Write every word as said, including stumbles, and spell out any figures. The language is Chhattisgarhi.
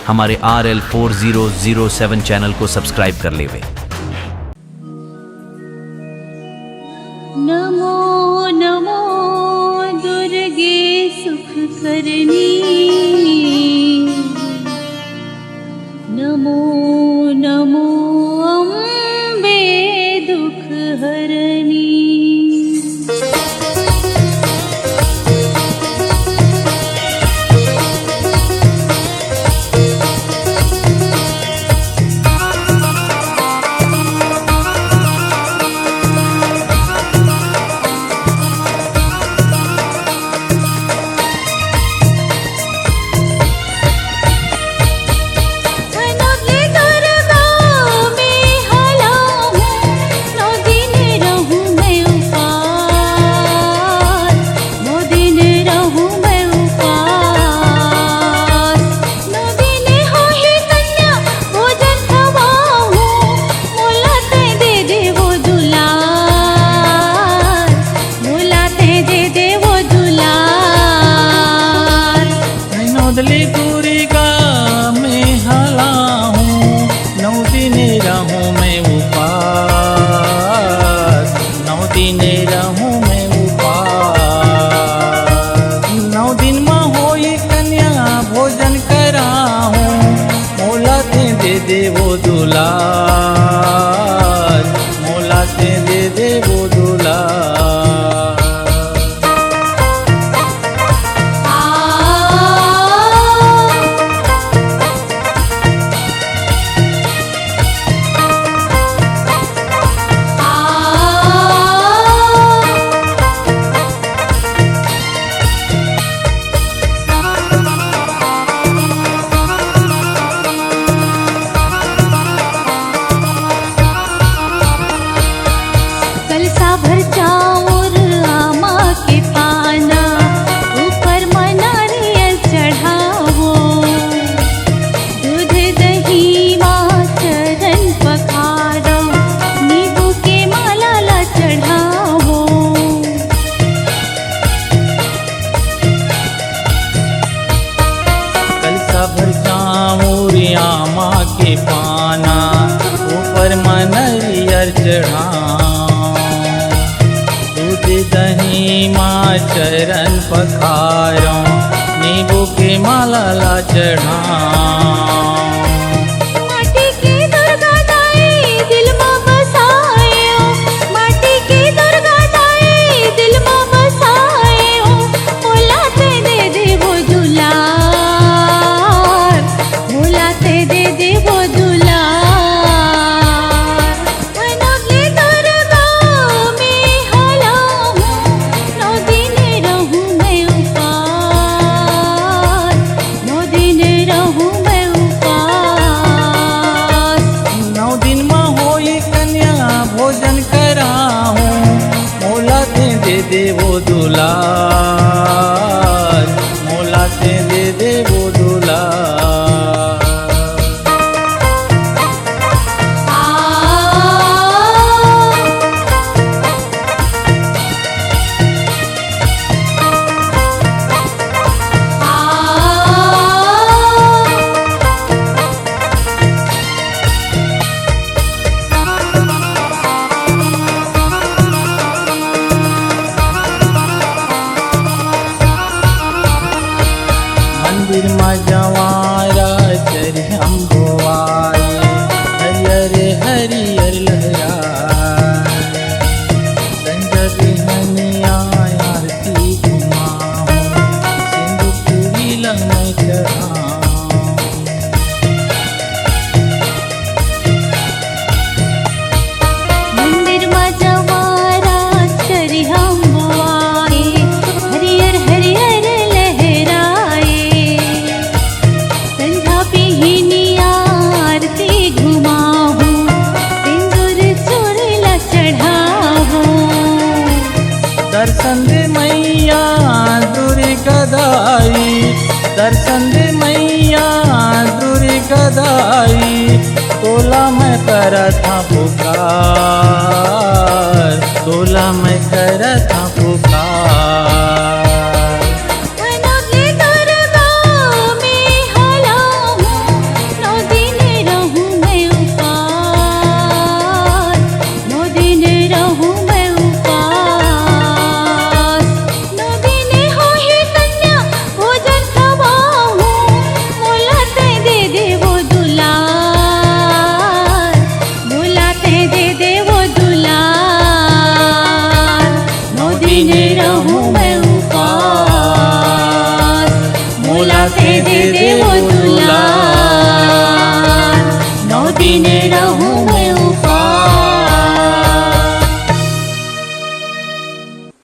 हमारे R L four zero zero seven channel को subscribe कर लेवे। नमो नमो दुर्गे सुख करनी, नमो नमो अम्बे दुख हरनी। नोदली दुर्गा मैं हलाहूँ, नौ दिन रहूँ मैं उपास, नौ दिन रहूँ मैं उपास। नौ दिन म होई कन्या भोजन कराहूँ, मोला ते दे दे वो दुलार, मोला ते दे दे वो दुलार। कलसा भर चाउर आमा के पाना, ऊपर म नारियल चढ़ावो। दूध दही मा चरण पखारो, नींबू के माला ला चढ़ावो। कलसा भर चाउर आमा के पाना, ऊपर म नरियर चढ़ाओ। दूध दही मा चरण पखारो, नींबू के माला ला चढ़ाओ। माटी के दुर्गा दाई दिल मा बसायो, माटी के दुर्गा दाई दिल मा बसायो, मोला ते दे दे वो दुलार, मोला ते दे दे वो दुलार। नोदली दुर्गा मैं हलाहूँ, नौ दिन रहूँ मैं उपास, नौ दिन रहूँ मैं उपास। नौ दिन म होई कन्या भोजन कराहूँ, मोला ते दे दे वो दुलार, मोला ते दे दे वो दुलार। मंदिर म जवारा चरिहम बोआए, हरियर हरियर लहरा। संझा बिहनिया आरती घुमाहूँ, सिंदूर चूड़ी ला मैं चढ़ाऊँ। मंदिर म जवारा चरिहम बोआए, हरियर हरियर लहराए। संझा बिहनिया आरती घुमाहूँ, सिंदूर चूड़ी ला चढ़ाहूँ। दर्शन दे मैया दुर्गा दाई, दर्शन दे मैया दुर्गा दाई, तोला मैं करत हँव पुकार, तोला मैं करत हँव पुकार। नोदली दुर्गा मैं हलाहूँ, देवो